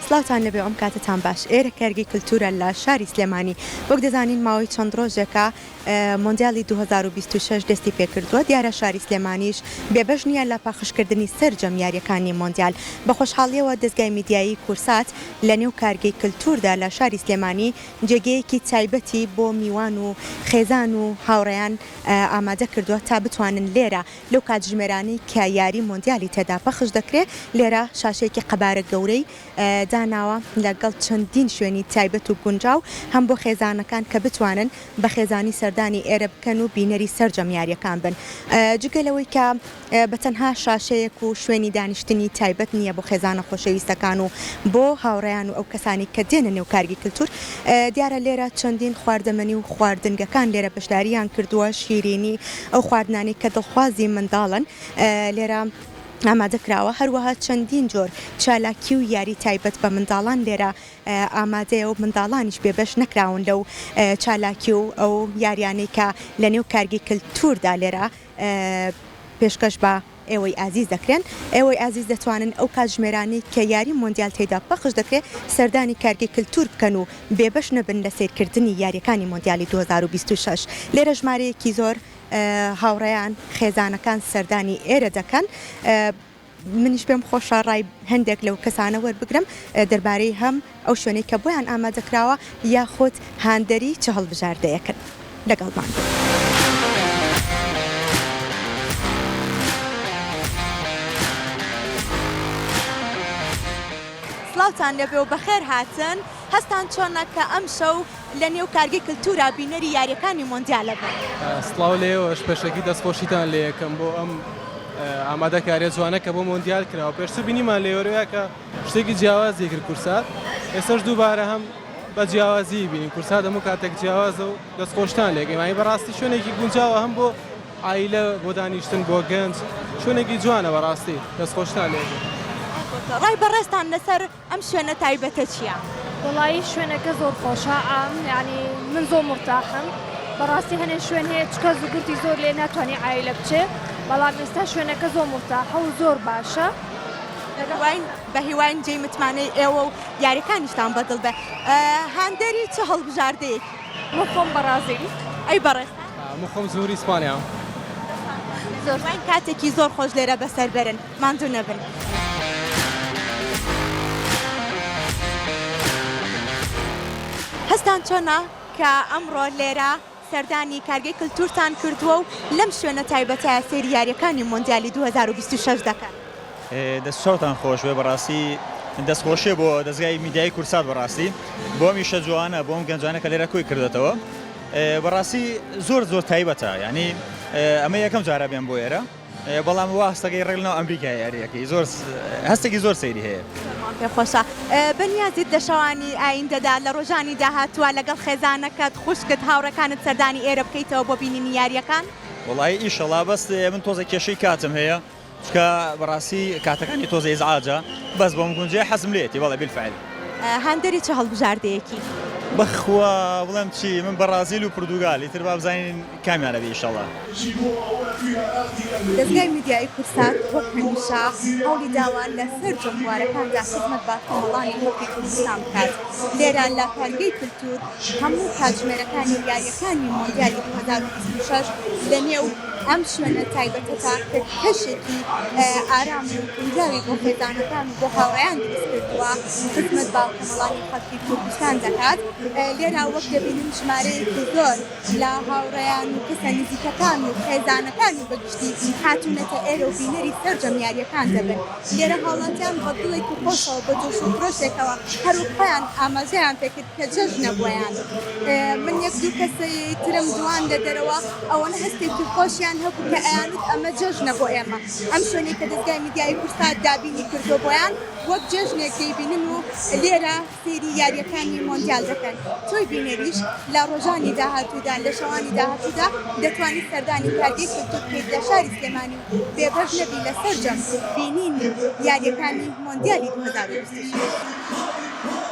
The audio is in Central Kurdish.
سڵاوتان لێبێ ئەم کاتەتان باش ئێرە کارگەی کلتورە لە شاری سلێمانی وەک دەزانین ماوەی چەند ڕۆژێکە مۆندیالی 2026 دەستی پێکردووە دیارە شاری سلێمانیش بێبەش نییە لە پەخشکردنی سەرجەم یاریەکانی مۆندیال بە خۆشحاڵیەوە دەزگای میدیایی کورسات لە نێو کارگەی کلتوردا لە شاری سلێمانی جێگەیەکی تایبەتی بۆ میوان و خێزان و هاوڕێیان ئامادە کردووە تا بتوانن لێرە لەو کاتژمێرانەی کە یاری مۆندیالی تێدا پەخش دەکرێ لێرە شاشەیەکی قەبارە گەورەی داناوە لەگەڵ چەندین شوێنی تایبەت و گونجاو هەم بۆ خێزانەکان کە بتوانن بە خێزانی سەردانی ئێرە بکەن و بینەری سەرجەم یاریەکان بن جگە لەوەی کە بە تەنها شاشەیەک و شوێنی دانیشتنی تایبەت نییە بۆ خێزانە خۆشەویستەکان و بۆ هاوڕێیان و ئەو کەسانی کە دێنە نێو کارگی کلتور دیارە لێرە چەندین خواردەمەنی و خواردنگەکان لێرە بەشداریان کردووە شیرینی ئەو خواردنانەی کە دڵخوازی منداڵن لێرە ئامادە کراوە هەروەها چەندین جۆر چالاکی و یاری تایبەت بە منداڵان لێرە ئامادەیە و منداڵانیش بێبەش نەکراون لەو چالاکی و ئەو یاریانەی کە لە نێو کارگی کلتوردا لێرە پێشکەش بە ئێوەی ئازیز دەکرێن. ئێوەی ئازیز دەتوانن ئەو کاتژمێرانەی کە یاری مۆندیال تێیدا پەخش دەکرێت سەردانی کارگەی کلتور بکەن و بێبەش نەبن لە سەیرکردنی یاریەکانی مۆندیالی 2026. لێرە ژمارەیەکی زۆر هاوڕێیان، خێزانەکان سەردانی ئێرە دەکەن. منیش پێم خۆشە ڕای هەندێک لەو کەسانە وەربگرم دەربارەی هەم ئەو شوێنەی کە بۆیان ئامادەکراوە یاخود هاندەری چ هەڵبژاردەیەکن. لەگەڵمان بن. سڵاوتان لێبێ و بەخێر هاتن. هەستان چۆنە کە ئەمشەو لە نێو کارگەی کلتورا بینەری یاریەکانی مۆندیالە بن؟ سڵاو لە ئێوەش، پێشەکی دەستخۆشیتان لێ ئەکەم بۆ ئەم ئامادەکاریە جوانە کە بۆ مۆندیال کراوە. پێشتر بینیمان لە یۆرۆیا کە شتێکی جیاوازی کرد کورسات، ئێستاش دووبارە هەم بە جیاوازی بینین کورسات هەموو کاتێک جیاوازە و دەستخۆشتان لێکەین یانی بەڕاستی شوێنێکی گونجاوە هەم بۆ عایلە بۆ دانیشتن بۆ گەنج شوێنێکی جوانە بەڕاستی دەستخۆشتان لێکەین. ڕای بەڕێزتان لەسەر ئەم شوێنە تایبەتە چیە؟ وەڵایی شوێنەکە زۆر خۆشە عام یانی من زۆر مورتاحم بەڕاستی هەنێ شوێن هەیە چکە زوگورتی زۆر لێ ناتوانانی عایلە بچێ بەڵام ئێستا شوێنەکە زۆر مورتاحە و زۆر باشە. بە هیواین جێی متمانەی ئێوە و یاریەکانیشتان بەدڵ بێ. هاندەری چ هەڵبژاردەیەکی؟ من خۆم بەڕازیل. ئەی بەڕێزتان؟ من خۆم جمهوری ئیسپانیا. زۆر سوپاس. کاتێکی زۆر خۆش لێرە بەسەر بەرن. ماندوو نەبن. هەستان چۆنە کە ئەمڕۆ لێرە سەردانی کارگەی کلتورتان کردووە و لەم شوێنە تایبەتە سەیری یارییەکانی مۆندیالی 2026 دەکەن؟ دەست چاوتان خۆش بێ بەڕاستی دەست خۆشیە بۆ دەزگای میدیایی کورسات بەڕاستی بۆ ئەم ئیشە جوانە بۆ ئەم گەنجانە کە لێرە کۆی کردێتەوە بەڕاستی زۆر زۆر تایبەتە یعنی ئەمە یەکەم جارە بێم بۆ ئێرە بەڵام وا هەستەکەی ڕێک لەناو ئەمریکا یاریەکەی زۆر هەستێکی زۆر سەیری هەیە. زۆرمان پێ خۆشە. بەنیازیت لە شەوانی ئایندەدا لە ڕۆژانی داهاتووە لەگەڵ خێزانەکەت، خوشکت، هاوڕێکانت سەردانی ئێرە بکەیتەوە بۆ بینینی یارییەکان؟ وەڵایی ئیشەڵا بەس من تۆزێ کێشەی کاتم هەیە چونکە بەڕاستی کاتەکانی تۆزێ ئیزعاجە بەس بۆم گونجێ حەزم لێیەتی بەڵێ بیلفعل. هاندەری چ هەڵبژاردەیەکی؟ بەخوا بڵێم چی من بەڕازیل و پردوگال ئیتر با بزانین کامیانە بێ ئیشەڵا. دەزگای میدیایی کوردسات وەک هەمیشە هەوڵی داوە لە سەرجەم بوارەکاندا خزمەت بە کۆمەڵانی خەڵکی کوردستان بکات، لێرە لە کارگەی کلتور هەموو کاتژمێرەکانی یارییەکانی مۆندیالی 2026 لە نێو ئەم شوێنە تایبەتەدا کە کەشێکی ئارام و گونجاوی بۆ خێزانەکان و بۆ هاوڕێیان دروست کردووە خزمەت بە کۆمەڵانی خەڵکی کوردستان دەکات. لێرە وەک دەبینن ژمارەیەکی زۆر لە هاوڕێیان و کەسە نزیکەکان و خێزانەکان و بەگشتی هاتوونەتە ئێرە و بینەری سەرجەم یارییەکان دەبن. لێرە هاوڵاتیان بە دڵێکی خۆشەوە بە جۆش و خرۆشێکەوە هەروەک خۆیان ئاماژەیان پێکرد کە جەژنە بۆیان. من یەک دوو کەسی ترم دوان لە دەرەوە ئەوەنە هەستێکی خۆشیان هەبوو کە ئەیانوت ئەمە جەژنە بۆ ئێمە. ئەم شوێنەی کە دەزگای میدیایی کوردسات دابینی کردووە بۆیان وەک جەژنێک دەیبینن و لێرە سەیری یارییەکانی مۆندیال دەکەن، تۆی بینەریش لە ڕۆژانی داهاتوودا، لە شەوانی داهاتوودا دەتوانی سەردانی کارگەی کلتور بکەیت لە شاری سلێمانی و بێبەش نەبی لە سەرجەم بینینی یارییەکانی مۆندیالی 2026.